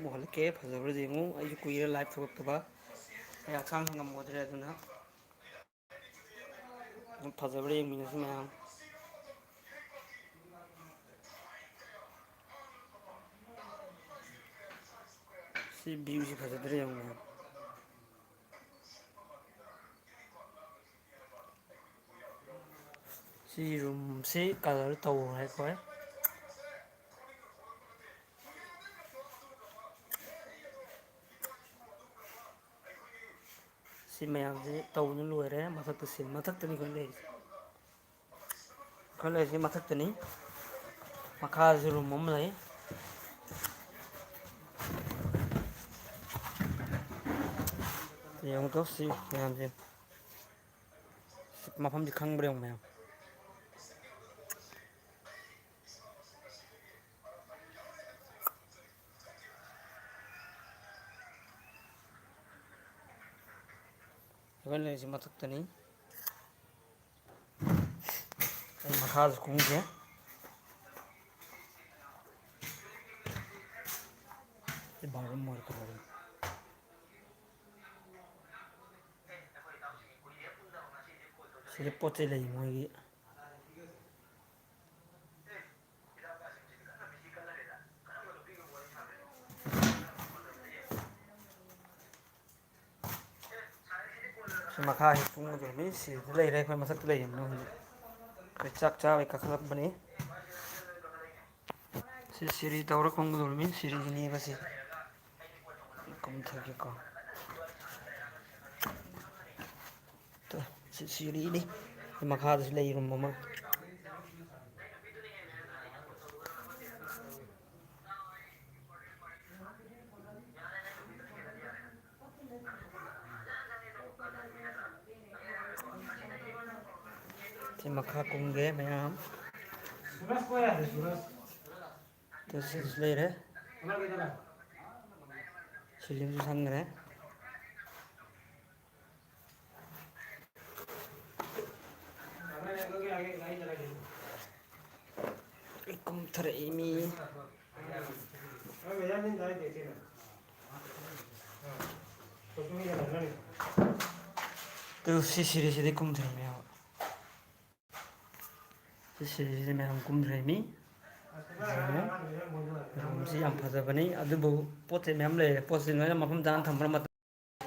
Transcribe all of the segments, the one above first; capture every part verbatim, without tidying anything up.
ꯑꯃꯨꯛ ꯍꯜꯂꯛꯀꯦ, ꯐꯖꯕ꯭ꯔꯥ ꯌꯦꯡꯉꯨ꯫ ꯑꯩꯁꯨ ꯀꯨꯏꯔꯦ live ꯊꯣꯛꯂꯛꯇꯕ, ꯑꯩ ꯍꯛꯆꯥꯡꯁꯦ ꯉꯝꯃꯨꯗ꯭ꯔꯦ꯫ ꯑꯗꯨꯅ ꯑꯗꯨꯝ ꯐꯖꯕ꯭ꯔꯥ ꯌꯦꯡꯃꯤꯟꯅꯁꯤ ꯃꯌꯥꯝ꯫ ꯁꯤ view ꯁꯤ ꯐꯖꯗ꯭ꯔꯥ ꯌꯦꯡꯉꯨ ꯃꯌꯥꯝ꯫ ꯁꯤ room ꯁꯤ colour ꯇꯧꯔꯦ ꯑꯩꯈꯣꯏ꯫ ꯁꯤ ꯃꯌꯥꯝꯁꯤ ꯇꯧꯗꯨꯅ ꯂꯣꯏꯔꯦ꯫ ꯃꯊꯛꯇ ꯁꯤ ꯃꯊꯛꯇꯅꯤ ꯑꯩꯈꯣꯏ ꯂꯩꯔꯤꯁꯦ꯫ ꯑꯩꯈꯣꯏ ꯂꯩꯔꯤꯁꯦ ꯃꯊꯛꯇꯅꯤ꯫ ꯃꯈꯥꯗꯁꯨ room ꯑꯃ ꯂꯩ꯫ ꯌꯦꯡꯉꯨ ꯇꯧ ꯁꯤ ꯃꯌꯥꯝꯁꯦ꯫ ꯃꯐꯝꯁꯤ ꯈꯪꯕ꯭ꯔꯥ ꯌꯦꯡꯉꯨ ꯃꯌꯥꯝ꯫ ꯑꯩꯈꯣꯏ ꯂꯩꯔꯤꯁꯦ ꯃꯊꯛꯇꯅꯤ꯫ ꯑꯩ ꯃꯈꯥꯁꯨ ꯀꯨꯝꯒꯦ꯫ ꯁꯤ bathroom ꯑꯣꯏꯔꯦ, bathroom꯫ ꯁꯤꯗ ꯄꯣꯠ ꯆꯩ ꯂꯩ ꯃꯣꯏꯒꯤ꯫ ꯁꯤ ꯃꯈꯥꯒꯤ ꯄꯨꯡ ꯑꯗꯨꯅꯤ꯫ ꯁꯤꯗ ꯂꯩꯔꯦ, ꯑꯩꯈꯣꯏ ꯃꯊꯛꯇ ꯂꯩꯔꯤꯕꯅꯤ ꯍꯧꯖꯤꯛ꯫ ꯑꯩꯈꯣꯏ ꯆꯥꯛ ꯆꯥꯕꯩ ꯀꯥꯈꯠꯂꯛꯄꯅꯤ꯫ ꯁꯤ ꯁꯤꯔꯤ ꯇꯧꯔ ꯀꯨꯝꯒꯗꯧꯔꯤꯕꯅꯤ, ꯁꯤꯔꯤꯒꯤꯅꯦꯕ ꯁꯤ꯫ ꯀꯨꯝꯊꯒꯦꯀꯣ꯫ ꯇꯣ, ꯁꯤ ꯁꯤꯔꯤꯅꯤ꯫ ꯃꯈꯥꯗꯁꯨ ꯂꯩ room ꯑꯃ꯫ ꯁꯤ ꯃꯈꯥ ꯀꯨꯝꯒꯦ ꯃꯌꯥꯝ꯫ ꯇꯣ, ꯁꯤꯁꯨ ꯂꯩꯔꯦ꯫ Ceiling ꯁꯨ ꯁꯪꯈ꯭ꯔꯦ꯫ ꯑꯩ ꯀꯨꯝꯊꯔꯛꯏ ꯃꯤ꯫ ꯑꯗꯨ ꯁꯤ ꯁꯤꯔꯤꯁꯤꯗꯤ ꯀꯨꯝꯊꯩꯅꯦꯕ꯫ ꯁꯤ ꯁꯤꯔꯤꯁꯤꯗꯤ ꯃꯌꯥꯝ ꯀꯨꯝꯊꯩꯅꯤ꯫ ꯑꯗꯨꯅ ꯔꯨꯝꯁꯤ ꯌꯥꯝ ꯐꯖꯕꯅꯤ꯫ ꯑꯗꯨꯕꯨ ꯄꯣꯠ ꯆꯩ ꯃꯌꯥꯝ ꯂꯩꯔꯦ꯫ ꯄꯣꯠ ꯆꯩ ꯂꯣꯏꯅ ꯃꯐꯝ ꯆꯥꯅ ꯊꯝꯕꯅ ꯃꯇꯝ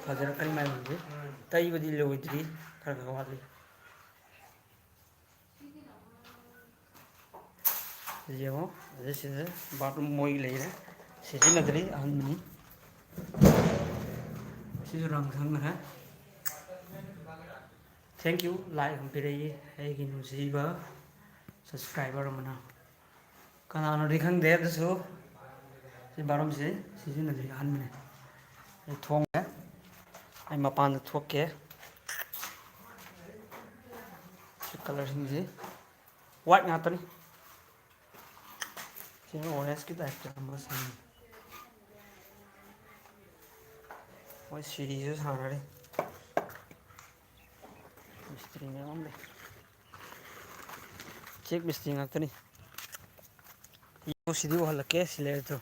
ꯐꯖꯔꯛꯀꯅꯤ ꯃꯌꯥꯝꯁꯦ꯫ ꯇꯩꯕꯗꯤ ꯂꯣꯏꯗ꯭ꯔꯤ, ꯈꯔ ꯈꯔ ꯋꯥꯠꯂꯤ꯫ ꯌꯦꯡꯉꯣ, ꯑꯗꯩ ꯁꯤꯗ ꯕꯥꯠꯔꯨꯝ ꯃꯣꯏꯒꯤ ꯂꯩꯔꯦ, ꯁꯤꯖꯤꯟꯅꯗ꯭ꯔꯤ, ꯑꯍꯟꯕꯅꯤ꯫ ꯁꯤꯁꯨ ꯔꯪ ꯁꯪꯈ꯭ꯔꯦ꯫ Thank you, like ꯑꯃ ꯄꯤꯔꯛꯏ ꯑꯩꯒꯤ ꯅꯨꯡꯁꯤꯕ subscriber ꯑꯃꯅ꯫ ꯀꯅꯥꯅꯣꯗꯤ ꯈꯪꯗꯦ, ꯑꯗꯨꯁꯨ ꯁꯤ ꯕꯥꯠꯔꯨꯝꯁꯤ ꯁꯤꯖꯤꯟꯅꯗ꯭ꯔꯤ, ꯑꯍꯟꯕꯅꯦ꯫ ꯑꯩ ꯊꯣꯡꯉꯦ, ꯑꯩ ꯃꯄꯥꯟꯗ ꯊꯣꯛꯀꯦ꯫ ꯁꯤ ꯀꯂꯔꯁꯤꯡꯁꯤ ꯋꯥꯏꯠ ꯉꯥꯛꯇꯅꯤ꯫ ꯁꯤꯅ ꯑꯣꯔꯦꯟꯖꯀꯤ ꯇꯥꯏꯞꯇ ꯑꯃ ꯁꯪꯉꯤ꯫ ꯃꯣꯏ ꯁꯤꯔꯤꯁꯨ ꯁꯥꯟꯅꯔꯤ꯫ ꯃꯤꯁꯇ꯭ꯔꯤ ꯃꯌꯥꯝ ꯑꯃ ꯂꯩ꯫ ꯆꯦꯛ ꯃꯤꯁꯇ꯭ꯔꯤ ꯉꯥꯛꯇꯅꯤ꯫ ꯌꯨꯝꯁꯤꯗꯤ ꯎꯍꯜꯂꯛꯀꯦ, ꯁꯤ ꯂꯩꯔꯦ ꯇꯨ꯫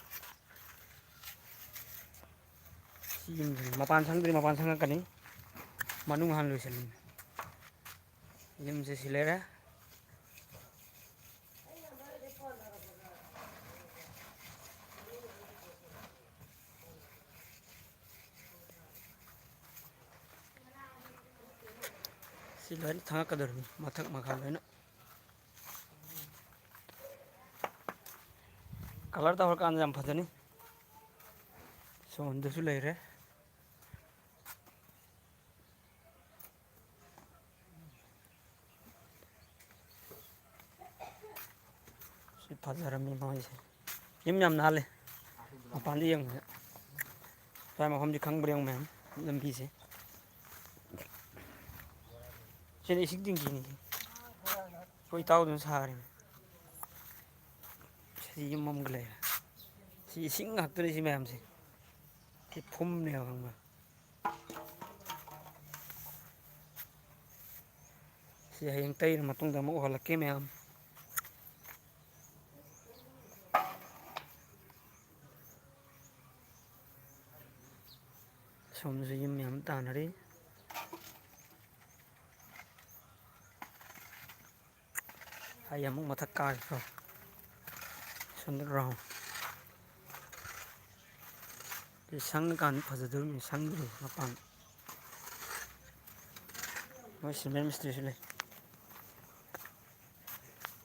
ꯁꯤ ꯌꯨꯝꯁꯤ ꯃꯄꯥꯟ ꯁꯪꯗ꯭ꯔꯤ, ꯃꯄꯥꯟ ꯁꯪꯉꯛꯀꯅꯤ꯫ ꯃꯅꯨꯡ ꯍꯥꯟꯅ ꯂꯣꯏꯁꯤꯜꯂꯤ꯫ ꯌꯨꯝꯁꯦ ꯁꯤ ꯂꯩꯔꯦ꯫ ꯁꯤ ꯂꯣꯏꯅ ꯊꯥꯡꯒꯠꯀꯗꯧꯔꯤꯕꯅꯤ, ꯃꯊꯛ ꯃꯈꯥ ꯂꯣꯏꯅ꯫ ꯀꯂꯔ ꯇꯧꯔꯀꯥꯟꯗ ꯌꯥꯝ ꯐꯖꯅꯤ꯫ ꯁꯣꯝꯗꯁꯨ ꯂꯩꯔꯦ꯫ ꯁꯤ ꯐꯖꯔꯝꯃꯤ ꯃꯣꯏꯁꯦ꯫ ꯌꯨꯝ ꯌꯥꯝ ꯅꯥꯜꯂꯦ꯫ ꯃꯄꯥꯟꯗ ꯌꯦꯡꯕꯗ ꯁ꯭ꯋꯥꯏ ꯃꯐꯝꯁꯤ ꯈꯪꯕ꯭ꯔꯥ ꯌꯦꯡꯉꯨ ꯃꯌꯥꯝ, ꯂꯝꯕꯤꯁꯦ꯫ ꯁꯤꯅ ꯏꯁꯤꯡ ꯆꯤꯡꯈꯤꯅꯤ꯫ ꯑꯩꯈꯣꯏ ꯏꯇꯥꯎꯗꯨꯅ ꯁꯥꯔꯤꯅꯤ꯫ ꯁꯤ ꯌꯨꯝ ꯑꯃꯒ ꯂꯩꯔꯦ꯫ ꯁꯤ ꯏꯁꯤꯡ ꯉꯥꯛꯇꯅꯤ ꯁꯤ ꯃꯌꯥꯝꯁꯦ꯫ ꯁꯤ ꯐꯨꯝꯅꯦꯕ ꯈꯪꯕ꯭ꯔꯥ? ꯁꯤ ꯍꯌꯦꯡ ꯇꯩꯔ ꯃꯇꯨꯡꯗ ꯑꯃꯨꯛ ꯎꯍꯜꯂꯛꯀꯦ ꯃꯌꯥꯝ꯫ ꯁꯣꯝꯗꯁꯨ ꯌꯨꯝ ꯃꯌꯥꯝ ꯇꯥꯟꯅꯔꯤ꯫ ꯑꯩ ꯑꯃꯨꯛ ꯃꯊꯛ ꯀꯥꯔꯦꯀꯣ꯫ ꯁꯣꯝꯗ ꯒ꯭ꯔꯥꯎꯟ꯫ ꯁꯤ ꯁꯪꯉꯀꯥꯟꯗ ꯐꯖꯗꯣꯔꯤꯕꯅꯤ, ꯁꯪꯗ꯭ꯔꯤ ꯃꯄꯥꯟ꯫ ꯃꯣꯏ ꯁꯤꯃꯦꯟ ꯃꯤꯁꯇ꯭ꯔꯤꯁꯨ ꯂꯩ꯫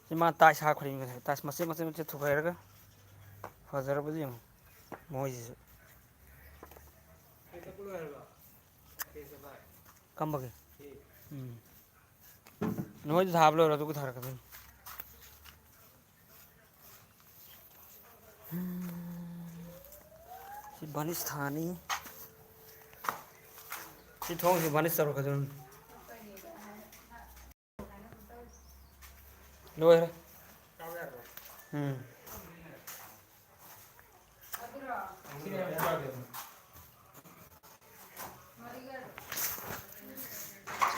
ꯁꯤ ꯃꯥ ꯇꯥꯏꯁ ꯍꯥꯞꯈ꯭ꯔꯤꯕꯅꯤ ꯉꯁꯥꯏ꯫ ꯇꯥꯏꯁ ꯃꯆꯦꯠ ꯃꯆꯦꯠ ꯃꯆꯦꯠ ꯊꯨꯒꯥꯏꯔꯒ ꯐꯖꯔꯕꯗꯤ ꯌꯦꯡꯉꯨ ꯃꯣꯏꯁꯤꯁꯨ꯫ ꯀꯝꯕꯒꯤ? ꯎꯝ꯫ ꯅꯣꯏꯗ ꯊꯥꯕ ꯂꯣꯏꯔꯣ, ꯑꯗꯨꯒ ꯊꯥꯔꯛꯀꯗꯣꯏꯅꯤ꯫ ꯁꯤ ꯕꯥꯔꯅꯤꯁ ꯊꯥꯅꯤ꯫ ꯁꯤ ꯊꯣꯡꯁꯤ ꯕꯥꯔꯅꯤꯁ ꯇꯧꯔꯛꯀꯗꯣꯏꯅꯤ꯫ ꯂꯣꯏꯔꯦ꯫ ꯎꯝ꯫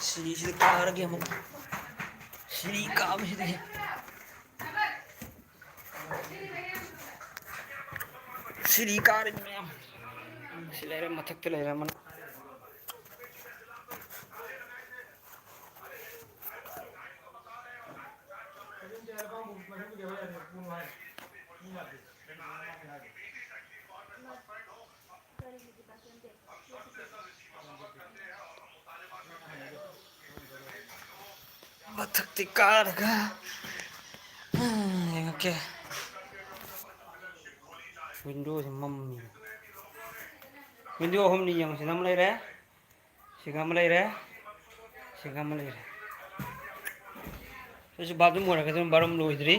ꯁꯤꯔꯤꯁꯤꯗ ꯀꯥꯔꯒꯦ ꯑꯃꯨꯛ꯫ ꯁꯤꯔꯤ ꯀꯥꯕꯁꯤꯗꯤ꯫ ꯁꯤꯔꯤ ꯀꯥꯔꯤ ꯃꯌꯥꯝ꯫ ꯁꯤ ꯂꯩꯔꯦ, ꯃꯊꯛꯇ ꯂꯩꯔꯦ ꯑꯃꯅ꯫ ꯃꯊꯛꯇꯤ ꯀꯥꯔꯒ, ꯎꯝ, ꯌꯦꯡꯉꯛꯀꯦ꯫ ꯋꯤꯟꯗꯣꯁꯦ ꯃꯝꯃꯤ꯫ ꯋꯤꯟꯗꯣ ꯑꯍꯨꯝꯅꯤ ꯌꯦꯡꯉꯨ꯫ ꯁꯤꯗ ꯑꯃ ꯂꯩꯔꯦ, ꯁꯤꯒ ꯑꯃ ꯂꯩꯔꯦ, ꯁꯤꯒ ꯑꯃ ꯂꯩꯔꯦ꯫ ꯁꯤꯁꯨ ꯕꯥꯠꯔꯨꯝ ꯑꯣꯏꯔꯒꯗꯤ ꯕꯥꯠꯔꯨꯝ ꯂꯣꯏꯗ꯭ꯔꯤ꯫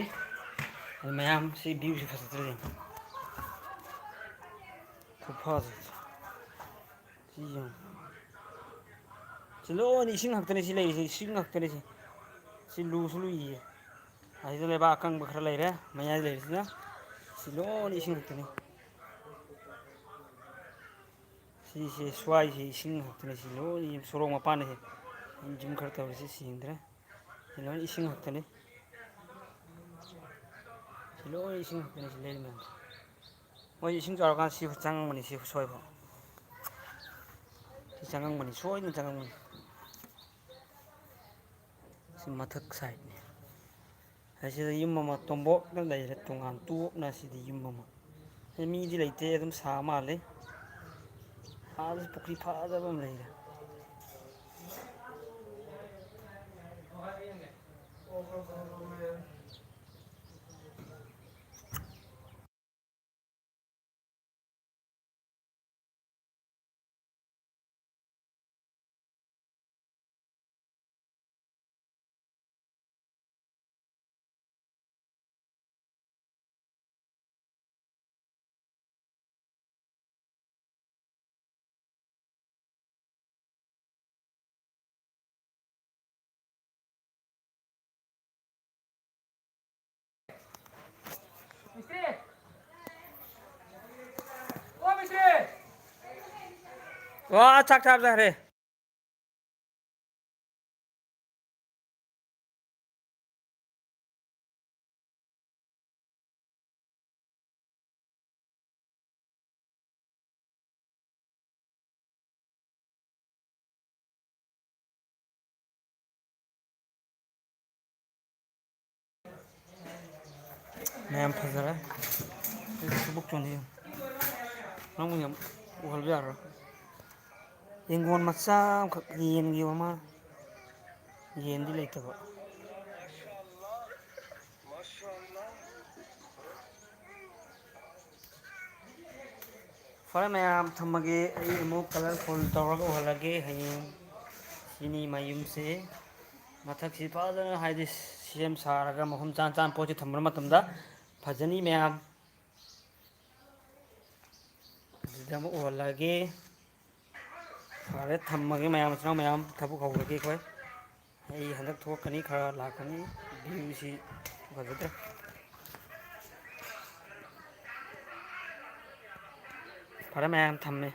ꯑꯗꯨ ꯃꯌꯥꯝ ꯁꯤ ꯚ꯭ꯌꯨꯁꯤ ꯐꯖꯗ꯭ꯔꯥ ꯌꯦꯡꯉꯨ꯫ ꯈꯨꯐꯖꯁꯦ꯫ ꯁꯤ ꯌꯦꯡꯉꯨ꯫ ꯁꯤ ꯂꯣꯏꯅ ꯏꯁꯤꯡ ꯉꯥꯛꯇꯅꯤ ꯁꯤ ꯂꯩꯔꯤꯁꯦ, ꯏꯁꯤꯡ ꯉꯥꯛꯇꯅꯤ ꯁꯤ꯫ ꯁꯤ ꯂꯨꯁꯨ ꯂꯨꯏꯌꯦ꯫ ꯑꯁꯤꯗ ꯂꯩꯕꯥꯛ ꯑꯀꯪꯕ ꯈꯔ ꯂꯩꯔꯦ, ꯃꯌꯥꯏꯗ ꯂꯩꯔꯤꯁꯤꯅ꯫ ꯁꯤ ꯂꯣꯏꯅ ꯏꯁꯤꯡ ꯉꯥꯛꯇꯅꯤ꯫ ꯁꯤꯁꯦ, ꯁ꯭ꯋꯥꯏꯁꯦ ꯏꯁꯤꯡ ꯉꯥꯛꯇꯅꯤ꯫ ꯁꯤ ꯂꯣꯏꯅ ꯁꯣꯔꯣꯛ ꯃꯄꯥꯟꯗꯁꯦ ꯌꯨꯝ ꯈꯔ ꯇꯧꯔꯤꯁꯦ ꯁꯦꯡꯗ꯭ꯔꯦ꯫ ꯁꯤ ꯂꯣꯏꯅ ꯏꯁꯤꯡ ꯉꯥꯛꯇꯅꯤ꯫ ꯁꯤ ꯂꯣꯏꯅ ꯏꯁꯤꯡ ꯉꯥꯛꯇꯅꯤ ꯁꯤ ꯂꯩꯔꯤ ꯃꯌꯥꯝꯁꯦ꯫ ꯃꯣꯏ ꯏꯁꯤꯡ ꯆꯥꯎꯔꯀꯥꯟꯗ ꯁꯤ ꯆꯪꯕꯅꯤ, ꯁꯤ ꯁꯣꯏꯕ꯫ ꯆꯪꯉꯝꯒꯅꯤ, ꯁꯣꯏꯗꯅ ꯆꯪꯉꯝꯒꯅꯤ꯫ ꯁꯤ ꯃꯊꯛ ꯁꯥꯏꯠꯅꯤ꯫ ꯑꯁꯤꯗ ꯌꯨꯝ ꯑꯃ ꯇꯣꯝꯕꯣꯛꯅ ꯂꯩꯔꯦ, ꯇꯣꯉꯥꯟ ꯇꯣꯞꯅ꯫ ꯁꯤꯗꯤ ꯌꯨꯝ ꯑꯃ꯫ ꯁꯤ ꯃꯤꯗꯤ ꯂꯩꯇꯦ, ꯑꯗꯨꯝ ꯁꯥ ꯃꯥꯜꯂꯦ꯫ ꯑꯥꯗꯁꯨ ꯄꯨꯈ꯭ꯔꯤ ꯐꯖꯕ ꯑꯃ ꯂꯩꯔꯦ꯫ ꯃꯤꯁꯇ꯭ꯔꯤ! ꯑꯣ, ꯃꯤꯁꯇ꯭ꯔꯤ! ꯑꯣ, ꯆꯥꯛ ꯆꯥꯕ ꯆꯠꯈ꯭ꯔꯦ꯫ ꯃꯌꯥꯝ ꯐꯖꯔꯦ꯫ ꯊꯕꯛ ꯆꯣꯟꯗꯦ꯫ ꯅꯪꯕꯨ ꯌꯥꯝ ꯎꯍꯜꯂꯨ ꯌꯥꯔꯣꯏ꯫ ꯌꯦꯡꯒꯣꯟ ꯃꯆꯥ ꯑꯃꯈꯛ ꯌꯦꯟꯒꯤ ꯑꯣꯏꯔ ꯃꯥꯜꯂꯦ꯫ ꯌꯦꯟꯗꯤ ꯂꯩꯇꯕ꯫ ꯐꯔꯦ ꯃꯌꯥꯝ, ꯊꯝꯃꯒꯦ꯫ ꯑꯩ ꯑꯃꯨꯛ colourful ꯇꯧꯔꯒ ꯎꯍꯜꯂꯒꯦ ꯍꯌꯦꯡ꯫ ꯁꯤꯅꯤ ꯃꯌꯨꯝꯁꯦ꯫ ꯃꯊꯛꯁꯤ ꯐꯖꯅ, ꯍꯥꯏꯗꯤ, ꯁꯦꯝ ꯁꯥꯔꯒ ꯃꯐꯝ ꯆꯥ ꯆꯥꯅ ꯄꯣꯠꯁꯤ ꯊꯝꯕ ꯃꯇꯝꯗ ꯐꯖꯅꯤ ꯃꯌꯥꯝ꯫ ꯑꯗꯨꯗ ꯑꯃꯨꯛ ꯎꯍꯜꯂꯒꯦ꯫ ꯐꯔꯦ, ꯊꯝꯃꯒꯦ ꯃꯌꯥꯝ, ꯃꯆꯤꯟ ꯃꯅꯥꯎ ꯃꯌꯥꯝ, ꯊꯕꯛ ꯍꯧꯔꯒꯦ ꯑꯩꯈꯣꯏ꯫ ꯑꯩ ꯍꯟꯗꯛ ꯊꯣꯛꯀꯅꯤ, ꯈꯔ ꯂꯥꯛꯀꯅꯤ꯫ Viewꯁꯤ ꯐꯖꯗ꯭ꯔꯦ꯫ ꯐꯔꯦ ꯃꯌꯥꯝ, ꯊꯝꯃꯦ꯫